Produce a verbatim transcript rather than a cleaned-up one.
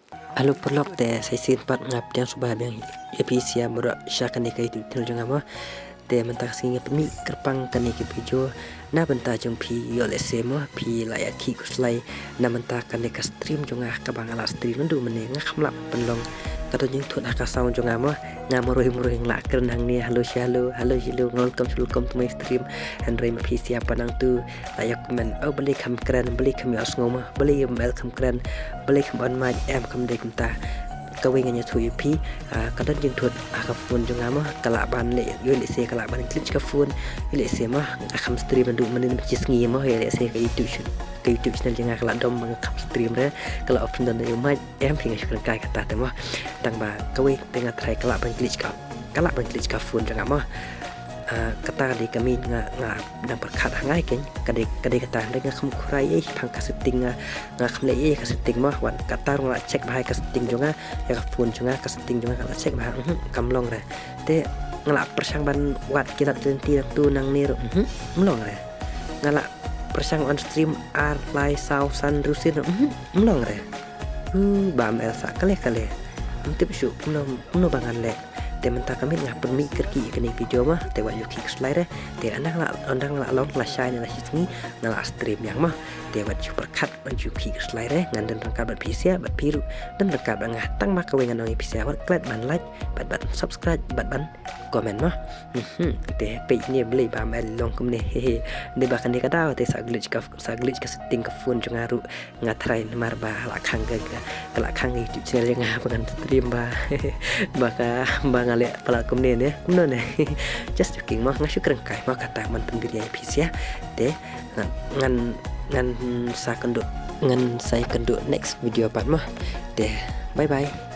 Hello paralok, te sa shisien pat nga pdiang sngewbha biang ïa phi sha baroh sha kane ka YouTube channel jong nga mo. Te mynta ka sngi nga pynmih kyrpang kane ka video na bynta jong phi, ïoh lehse mo phi la ïa khih khuslai na bynta kane ka stream jong nga kaba nga la stream naduh mynne, nga kham lah pynlong. Ka don jingthut ha ka sound jong nga mo, nga marwei marwei nga la kren hangne hello sha hello, hello sha hello, welcome welcome to my stream. Hynrei ma phi sha ba nangtu la ïa comment, oh balei kham kren, balei kham ïohsngew mo, balei ïa mel kham kren, balei kham on mic, em, kham dei kumta. Kawei ngan ïathuh ïa phi, ah, ka don jingthut ha ka phone jong nga mo, ka lah ban leh, ïoh lehse ka lah ban glitch ka phone, ïoh lehse mo, nga kham stream naduh mynne shi sngi mo, ïoh lehse ka YouTube sh-, ka YouTube channel jong nga ka lah dom, nga kham stream re, ka lah off, don ïa mic, em, phi, nga shu kren kai kata te mo. Tang ba kawei te nga try ka lah ban glitch ka, ka lah ban glitch ka phone jong nga mo. Ah, kata ka dei ka main, nga, nga dang pyrkhat ha nga ïa kane, ka dei, ka dei kata, hynrei nga kham khura ei shaphang ka setting, nga, nga kham leh ei ka setting mo, wat kata ruh nga la check bha ïa ka setting jong nga, ïa ka phone jong nga, ka setting jong nga nga la check bha, mhm, kam long re. Te nga la pyrshang ban wad ki lad ki lynti nangtu nangne ruh, mhm, ym long re. Nga la pyrshang on stream ar lai saw san hynriew sien ruh, mhm, ym long re. Hu, bam el sa kale kale. Ym tip shuh kumno, kumno ba ngan leh. Te mynta ka miet nga pynmih kyrkieh ïa kane ka video mo, te wat ju khih khuslai re. Te ynda nga la, ynda nga la long la shai ne la shi sngi nga la stream biang mo. Te wat ju pyrkhat, wat ju khih khuslai re. Ngan don ryngkat bad phi sha, bad phi ruh don ryngkat bad nga. Tang ba kawei ngan ong ïa phi sha, wat klet ban like, bad ban subscribe, bad ban comment mo. Mhm. Te peit ne balei bam el long kumne, hehe. Dei ba kane ka daw te sa glitch ka, sa glitch ka setting ka phone jong nga ruh. Nga try namar ba la khang ka, ka, ka la khang ka YouTube channel jong nga ba ngan stream ba, ba ka, ba nga leh palat kumne ne, kumno ne. Just joking mo, nga shu kren kai mo, kata ngan pynbiria ïa phi sha. Te ngan, ngan, ngan sa kynduh, ngan sa ïakynduh next video pat mo. Te bye bye.